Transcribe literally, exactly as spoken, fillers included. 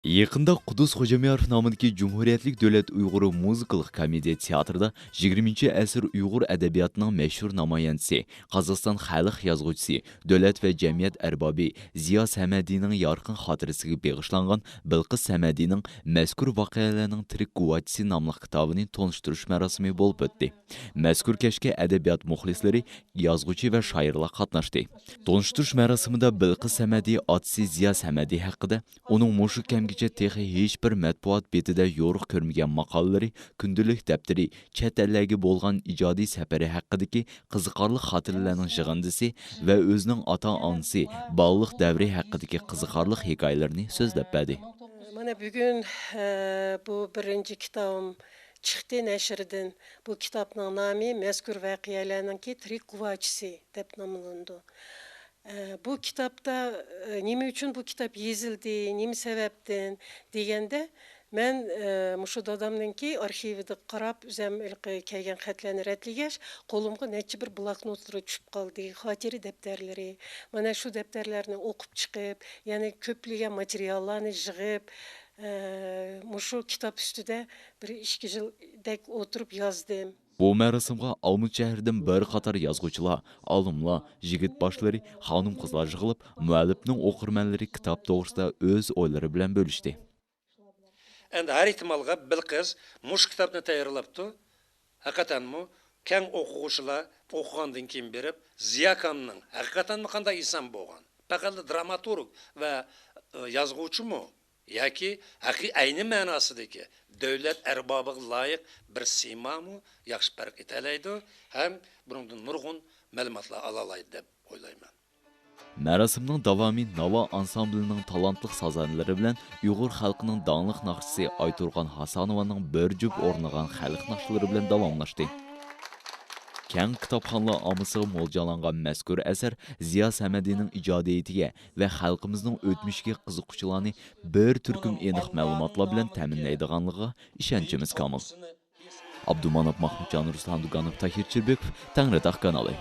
يېقىندا قۇددۇس خوجامياروف نامىدىكى جۇمھۇرىيەتلىك دۆلەت ئۇيغۇر مۇزىكىلىق كومېدىيە تىياتىرىدا يىگىرمىنچى ئەسىر ئۇيغۇر ئەدەبىياتىنىڭ مەشھۇر نامايەندىسى، قازاقىستان خەلق يازغۇچىسى، دۆلەت ۋە جەمئىيەت ئەربابى زىيا سەمەدىنىڭ يارقىن خاتىرىسىگە بېغىشلانغان بىلقىس سەمەدىنىڭ مەزكۇر ۋەقەلەرنىڭ تىرىك گۇۋاھچىسى ناملىق كىتابىنى تونۇشتۇرۇش مۇراسىمى بولۇپ ئۆتتى. مەزكۇر كەچكە ئەدەبىيات مۇخلىسلىرى، يازغۇچى ۋە شائىرلار قاتناشتى. تونۇشتۇرۇش مۇراسىمىدا بىلقىس سەمەدى ئاتىسى زىيا سەمەدى ھەققىدە، ئۇنىڭ مۇشۇ كەمگىچە تېخى ھېچبىر مەتبۇئات بېتىدە يورۇق كۆرمىگەن ماقالىلىرى، كۈندىلىك دەپتىرى، چەت ئەللەرگە بولغان ئىجادىي سەپىرى ھەققىدىكى قىزىقارلىق خاتىرىلەرنىڭ يىغىندىسى ۋە ئۆزىنىڭ ئاتا-ئانىسى، بالىلىق دەۋرى ھەققىدىكى قىزىقارلىق ھېكايىلىرىنى سۆزلەپ بەردى. مانا بۈگۈن، ئە، بۇ بىرىنچى كىتابىم چىقتى نەشردىن. بۇ كىتابنىڭ نامى مەزكۇر ۋەقەلەرنىڭكى تىرىك گۇۋاھچىسى دەپ ناملىنىدۇ. ئە، بۇ كىتابتا، ئە، نېمە ئۈچۈن بۇ كىتاب يېزىلدى، نېمە سەۋەبتىن دېگەندە، مەن، ئە، مۇشۇ دادامنىڭكى ئارخىۋىدا قاراپ، ئۆزەم ھېلىقى كەلگەن خەتلەرنى رەتلىگەچ، قولۇمغا نەچچە بىر بلاكنوتلىرى چۈشۈپ قالدى، خاتىرە دەپتەرلىرى. مانا شۇ دەپتەرلەرنى ئوقۇپ چىقىپ، يەنە كۆپلىگەن ماتېرىياللارنى يىغىپ، ئە، مۇشۇ كىتاب ئۈستىدە بىر ئىككى يىلدەك ئولتۇرۇپ يازدىم. بۇ مەراسىمغا ئالمۇت شەھىرىدىن بىر قاتار يازغۇچىلار، ئالىملار، يىگىت باشلىرى، خانىم-قىزلار يىغىلىپ، مۇئەللىپنىڭ ئوقۇرمەنلىرى كىتاب توغرىسىدا ئۆز ئويلىرى بىلەن بۆلۈشتى. ئەمدى ھەر ئېھتىمالغا بىلقىس مۇشۇ كىتابنى تەييارلاپتۇ. ھەقىقەتەنمۇ كەڭ ئوقۇغۇچىلار ئوقۇغاندىن كېيىن بېرىپ، زىياكامنىڭ ھەقىقەتەنمۇ قانداق ئىنسان بولغان؟ پەقەتلا دراماتورگ ۋە، ئە، يازغۇچىمۇ؟ ياكى ھەقىقىي ئەينى مەناسىدىكى دۆلەت ئەربابىغا لايىق بىر سىيمامۇ ياخشى پەرق ئېتەلەيدۇ ھەم بۇنىڭدىن نۇرغۇن مەلۇماتلار ئالالايدۇ دەپ ئويلايمەن. مەراسىمنىڭ داۋامى ناۋا ئانسامبلىنىڭ تالانتلىق سازەندىلىرى بىلەن ئۇيغۇر خەلقىنىڭ داڭلىق ناخشىسى ئايتۇرغان ھاسانوۋانىڭ بىر جۈپ ئورۇنلىغان خەلق ناخشىلىرى بىلەن داۋاملاشتى. كەڭ كىتابخانلار ئاممىسىغا مولجالانغان مەزكۇر ئەسەر زىيا سەمەدىنىڭ ئىجادىيىتىگە ۋە خەلقىمىزنىڭ ئۆتمۈشىگە قىزىققۇچىلارنى بىر تۈركۈم ئېنىق مەلۇماتلار بىلەن تەمىنلەيدىغانلىقىغا ئىشەنچىمىز كامىل. ئابدۇماناپ ماخمۇتجان، رۇسلان دۇگانوف، تاھىر چىربېكوف، تەڭرىتاغ كانالى.